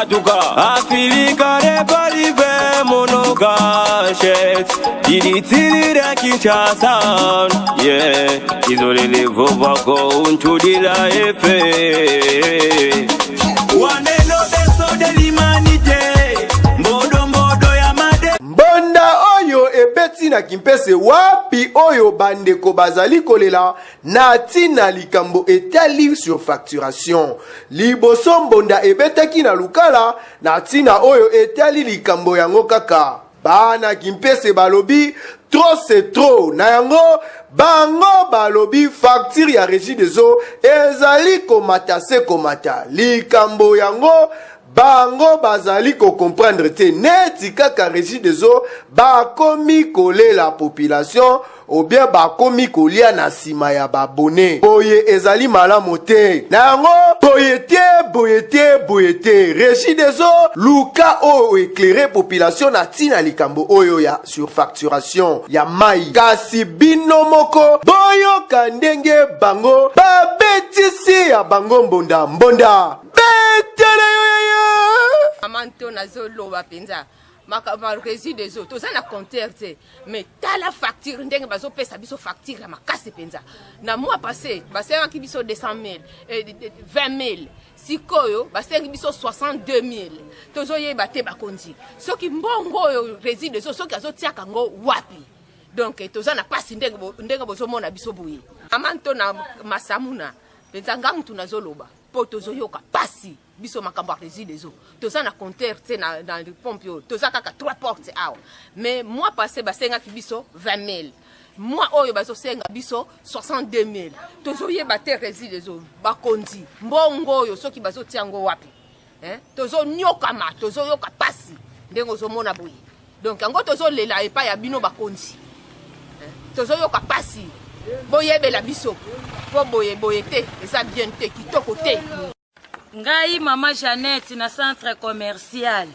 Katuka Afilika reparive monoka shet Diditili Kinshasa Yeah Izolele vovako untudila efe Wanelo beso de l'humanité Mbodo mbodo ya made Mbonda oyo ebeti na Kimpese wapi oyo bandeko bazali kolela na ntina likambo etali surfacturation. Liboso mbonda ebetaki na Lukala na ntina oyo etali likambo yango kaka. Bana Kimpese balobi trop c'est trop. Na yango bango balobi facture ya Regie des eaux ezali komata se komata. Likambo yango bango bazali ko comprendre te neti kaka Regie des eaux bakomi kolela population ou bien bakomi kolia na nsima ya babone. Boye ezali malamu te. Na yango boye te, boye te, boye te. Regie des eaux luka oyo éclairer population na ntina likambo oyo ya surfacturation ya mai. Kasi bino moko boyoka ndenge bango babetisi ya bango mbonda mbonda. Betele yoyoyo. Mama Nto nazoloba mpenza makambo ya Regie des eaux toza na compteur te, mais tala facture ndenge bazopesa biso facture ya makasi mpenza. Na mois passé basengaki biso 200 000, 20 000, sikoyo basengi biso 62 000. Tozoyeba te bakonzi soki mbongo oyo Regie des eaux soki azotiaka yango wapi. Donc toza na pasi ndenge bozomona biso boye. Mama Nto na Masamuna mpenza nga mutu nazoloba mpo tozoyoka pasi biso makambo ya Regie des eaux. Toza na compteur te na pompe oyo, toza kaka 3 portes awa, mais mois passé basengaki biso 20 000, mois oyo bazosenga biso 62 000. Tozoyeba te Regie des eaux bakonzi mbongo oyo soki bazotia yango wapi. Tozonyokama, tozoyoka pasi ndenge ozomona boye. Donc yango tozolela epai ya bino bakonzi. Tozoyoka pasi, boyebela biso po boye boye te, eza bien te, kitoko te. Ngai mama Jeannette na centre commercial.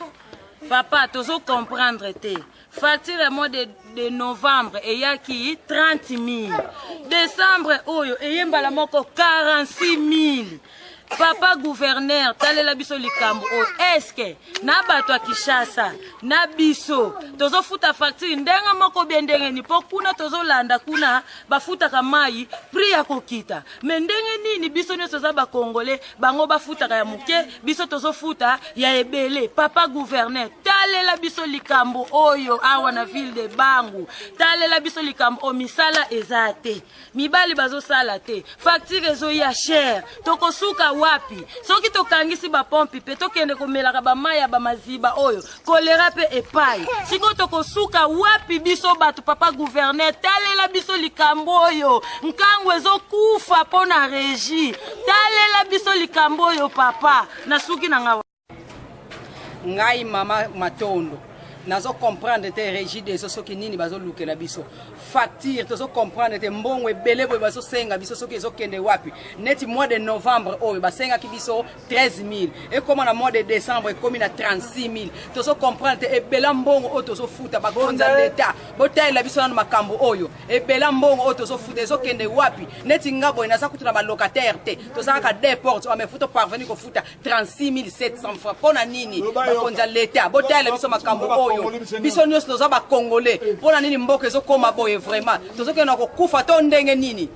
Papa, tozo comprendre te. Facture mois de novembre eyaki 30 000. Décembre oyo eyembala moko 46 000. Papa gouverneur, talela biso likambo oyo. Eske na bato ya Kinshasa na biso tozofuta facture ndenge moko bie ndenge nini? Po kuna tozolanda kuna bafutaka mai prix ya kokita, me ndenge nini biso nyonso toza ba Congolais, bango bafutaka ya moke, biso tozofuta ya ebele? Papa gouverneur, talela biso likambo oyo awa na ville de Bangu. Talela biso likambo oyo, misala eza te, mibali bazosala te, facture ezoya cher, tokosuka wapi? Soki tokangisi bapompi mpe tokende komelaka bamai ya bamaziba oyo, kolera mpe epai, sikoyo tokosuka wapi biso bato? Papa gouverneur, talela biso likambo oyo, nkango ezokufa mpo na regie. Talela biso likambo oyo papa, nasuki na nga. Ngai mama Matondo nazo comprendre te Regie des eaux soki nini bazolukela biso facture, tozo comprendre te mbongo ebele boye bazosenga biso soki ezokende wapi. Neti mois de novembre oyo basengaki biso 13 000, ekóma na mois de décembre ekomi na 36 000. Tozo comprendre te ebela mbongo oyo tozofuta. Bakonzi ya leta, botalela biso nano makambo oyo, ebela mbongo oyo tozofuta ezokende wapi? Neti nga boye naza kutu na balocataire te, toza kaka deux portes, mais faut toparvenir kofuta 36 700 francs mpo na nini? Bakonzi ya leta, botalela biso makambo oyo, biso nyonso toza bacongolais. Mpo na nini mboka ezokóma boye? Vraiment tozokende na kokufa to ndenge nini?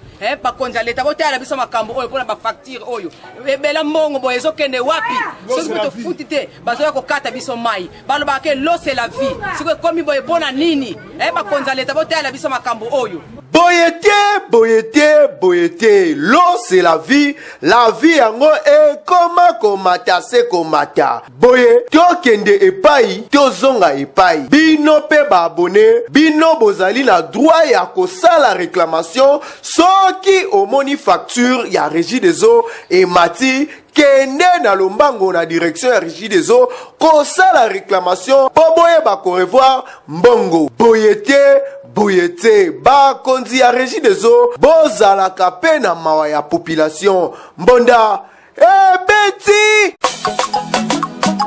Bakonzi ya leta, botalela biso makambo oyo mpona bafacture oyo ebela mbongo boye ezokende wapi? Soki mpe tofuti te, bazoya kokata biso mai. Balobaka ke l'eau c'est la vie, soki ekomi boye mpo na nini? Bakonzi ya leta, botalela biso makambo oyo. Boye te, boye te, boye te. L'eau c'est la vie, la vie yango ekoma komata se komata. Boye tokende epai, tozonga epai. Bino mpe baabonnés, bino bozali na droit ya kosala réclamation. Soki omoni facture ya Régie des eaux emati, kende na lombango na direction ya Régie des eaux kosala réclamation mpo boyeba korevoir mbongo. Boye te, boye te. Bakonzi ya Régie des eaux, bozalaka mpe na mawa ya population. Mbonda ebeti.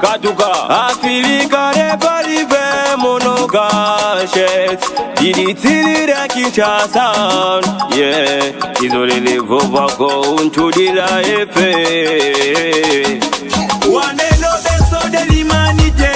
Katuka Afilika reparive monoka shet Diditili Kinshasa Yeah Izolele vovako untudila efe Wanelo beso de. l'humanité.